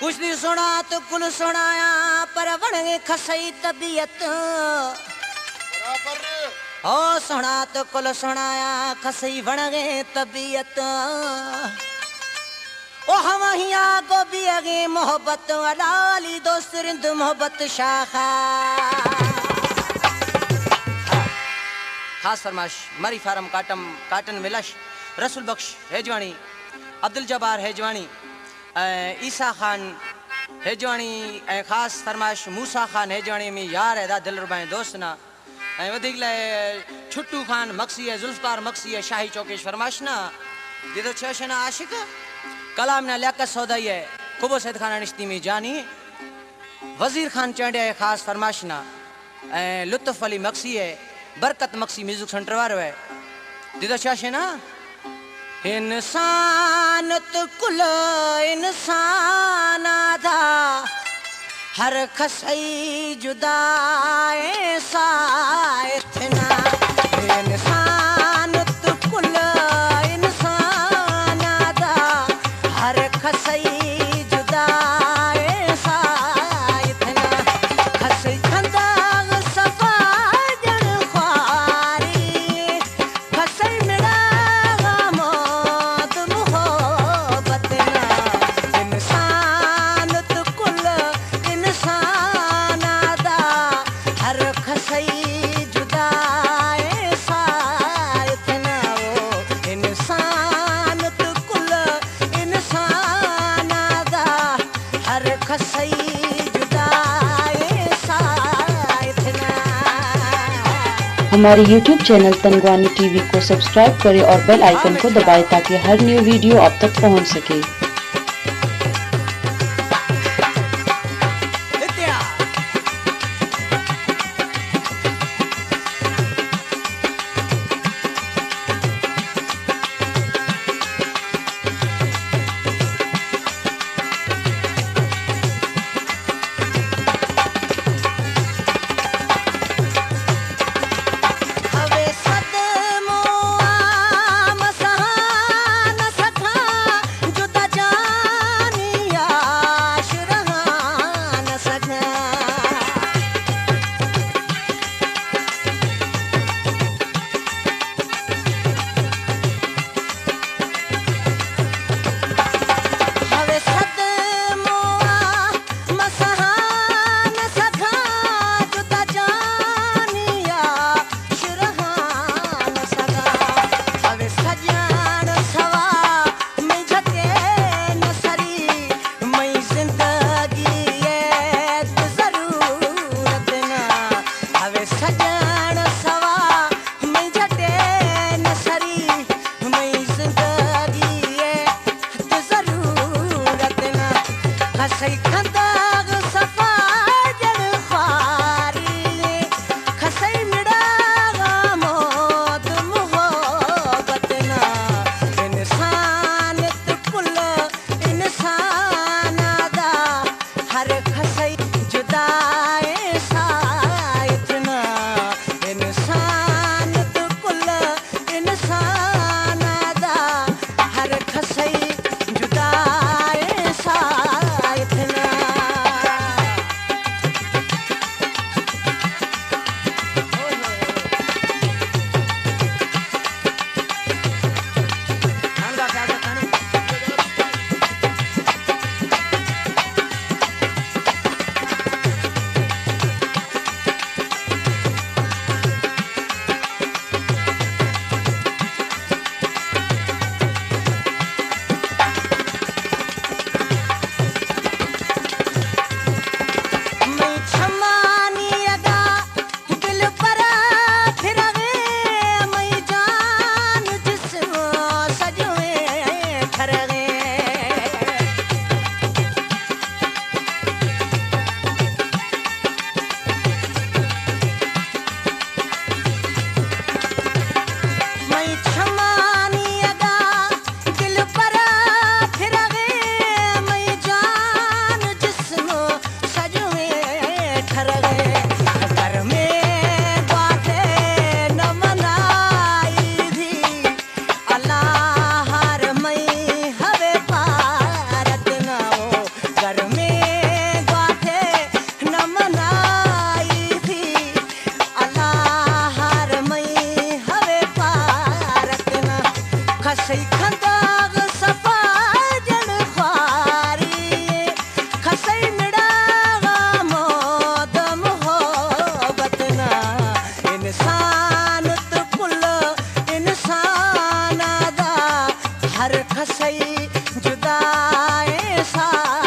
گوشتی سونا تو کل سونایا پر وڑگے کھسئی طبیعت۔ برابر۔ او سونا تو کل سونایا کھسئی وڑگے طبیعت۔ او ہماہیا گو بیگے محبت، حلالی دوست رند محبت شاخا۔ خاص فرمائش مری فارم کاٹم، کاٹن ملش، رسول بخش ہیجوانی، عبدالجبار ہیجوانی، اے، عیسیٰ خان ہیجوانی، اے، خاص فرمائش موسیٰ خان ہیجوانی، می یار ہے دا دلربائیں دوست نا۔ اے، ودیگ لے چھٹو خان مکسی ہے، ذوالفقار مکسی ہے، شاہی چوکیش فرمائش نا۔ دیدو چوشنا عاشق، کلام نا لیاقت سودائی ہے، کبو سید خان انشتی می جانی، وزیر خان چانڈیا ہے، خاص فرمائش نا۔ اے، لطف علی مکسی ہے، برکت مکسی میوزک سینٹر وارو ہے۔ دیدو چاشے نا؟ انسان تو کل انسان آدا، ہر کسئی جدا اے سائتنا۔ انسان تو کل انسان آدا، ہر کسئی جدا اے سائتنا۔ کسئی کنداغ صفا جن خواری، کسئی مڑاغ آماد محبت نا۔ انسان تو کل انسان آدا، ہر کسئی جدا اے سائتنا۔ او انسان تو کل انسان آدا، ہر کسئی جدا اے سائتنا۔ ہمارے یوٹیوب چینل تنگوانی ٹی وی کو سبسکرائب کریں اور بیل آئیکن کو دبائیں تاکہ ہر نیو ویڈیو آپ تک پہنچ سکے۔ کسئی جدائیں ساہ